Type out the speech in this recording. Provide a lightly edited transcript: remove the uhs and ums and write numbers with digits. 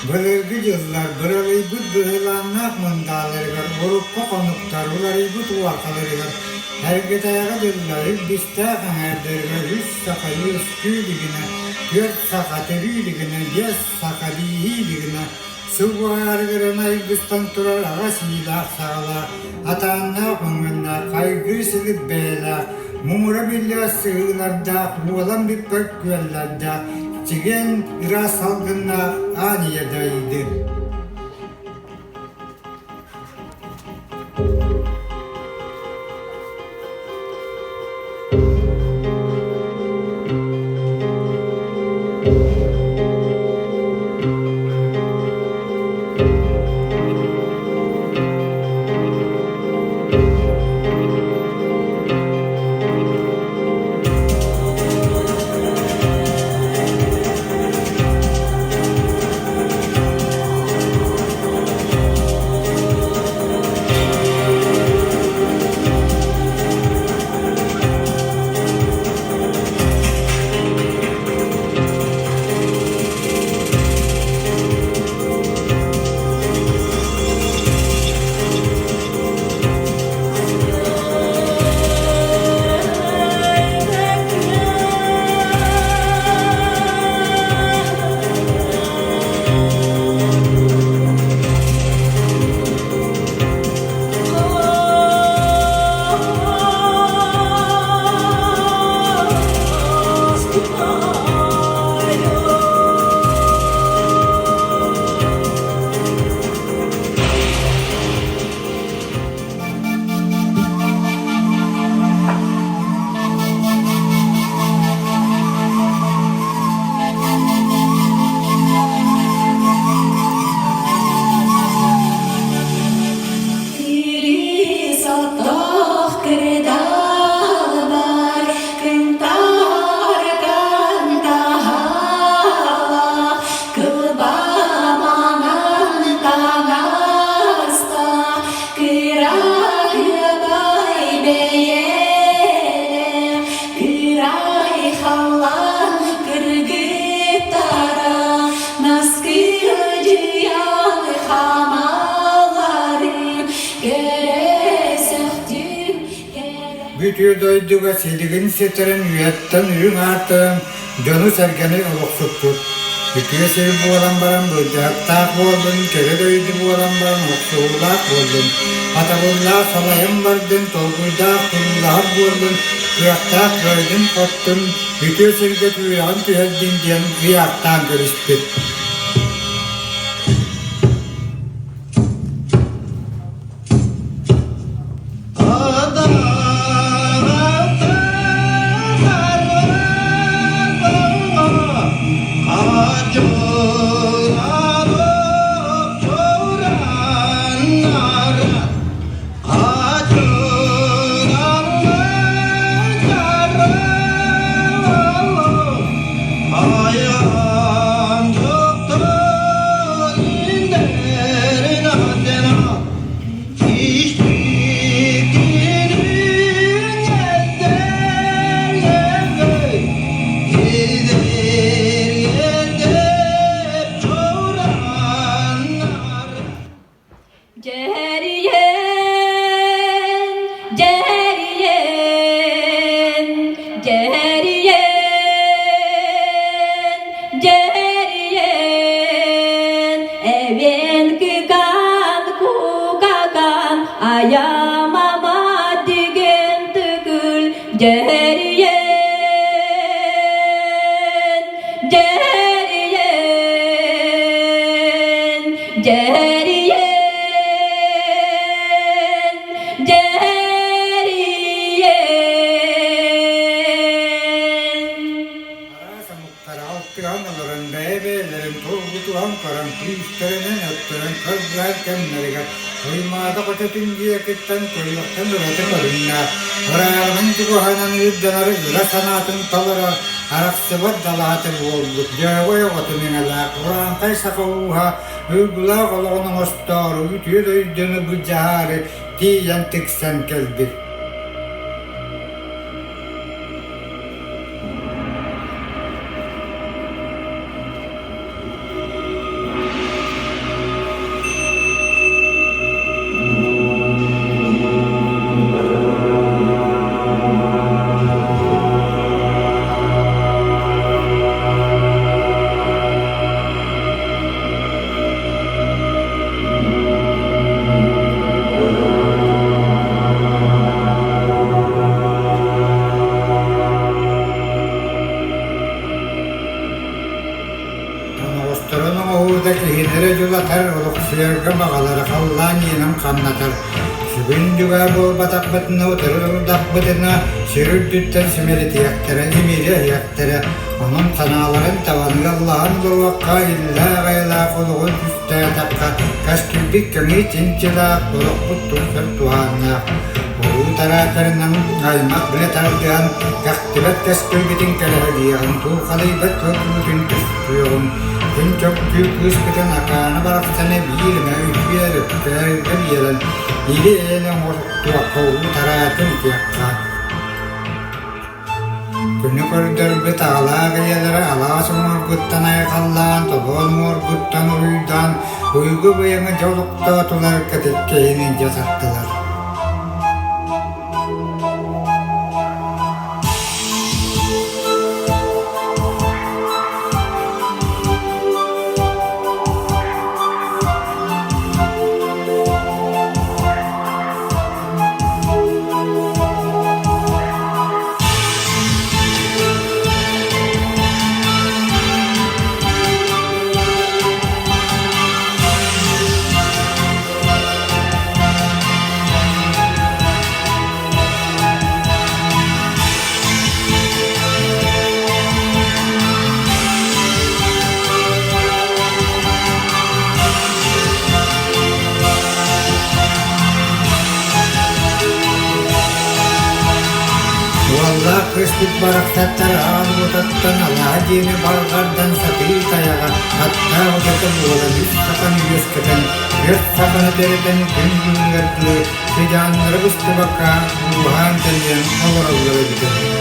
Былыргы дьыллар быралыйбыт быһылааннаах мындааларыгар, урукку хонуктар уларыйбыт уоркаларыгар, эргэтээҕи дьыллар илбистээх эҥээрдэригэр үс саха үөскүү илигинэ, түөрт саха төрүү илигинэ, биэс саха бииһии илигинэ, сыл уһаарыгар айгыстан турар аҕа сиилээх саҕалаах, атааннаах өҥөннөөх, хайгыы силик бэйэлээх, муҥура биллибэт сыһыылардаах, уолан бүппэт күөллэрдээх, чэгиэн ыраас салгыннаах аан ийэ дайды. Бүтүү дойдуга силигин ситэрин үйэттэн үрүҥ аартарын дьону-сэргэни олохсуппут. Үтүө сир буолан баран былдьаһыктаах буоллун, кэрэ дойду буолан баран охсуһуулаах буоллун, хатабыллаах салайан бардын, толкуйдаах туруулаһар буоллун, кыахтаах кыайдын-хоттун, үтүө сиргэ түүрэҕин түһэрдин диэн ыйаахтаан көрүспүт. Дьэрийэн, дьэрийэн, дьэрийэн, дьэрийэн, эбиэн кыкан кукакан айамама деген түгүл дьэрийэн, дьэрийэн, дьэрийэн, дьэрийэн. Араас омуктар алтыһан олорон бэйэ-бэйэлэрин тургутуһан көрөн күүстэринэн өттөрөн көрдөһөр кэмнэригэр Туймаада хочотун диэкиттэн көрүөхтэн ураты көрүҥнээх, ырааҕынан чугаһынан ыырданар ыра санаатын толорор арахсыбат далаата буолбут дьөһөгөй оҕотун иҥэлээх урааҥхай саха ууһа уйгулаах олоҕун оҥостоору үтүө дойдуну былдьаһаары тиийэн тиксэн кэлбит. эрэ дьулатар, олохсуйарга баҕалара халлаан иэнин хамнатар. Сүгүн дьугаа буолбатахпытына, утары турдахпытына, сир үрдүттэн симэлитиэхтэрэ, имири эһиэхтэрэ. Онон санааларын табаныга ыллаһан олоруохха, иллээх-эйэлээх олоҕу түстээтэххэ, кэскилбит көҥү чинчилээх, олохпут тупсар туһааннаах. Улуу тараатарынан аймах билэ тардыһан, кэхтибэт кэскилбитин кэрэһэлиэҕин, туухалыйбат туотуутун түстүөҕүн, күн чөккүү кыыспытын Акаана барахсаны биир эмэ үтүө өрүттэргэ биэрэн, или-эйэни оҥортуохха улуу тараатын итиэххэ. Күнү көрдөрбүт аҕалаах ийэлэрэ алаас уҥуоргуттан айхаллаан, тобоон уҥуоргуттан уруйдаан, уйгу быйаҥы дьол олохтоотулар, кэтит киһини илдьэ тартылар. Уоллаах кыыспыт барахсаттар аал уотаттан алаһа диэни барҕардан сатыы тайаҕа аттаах утата буолан үс саханы үөскэтэн, түөрт саханы төрөтөн күн бүгүнүгэр дылы сыдьааннара быстыбакка ууһаан тэнийэн олороллор эбитэ.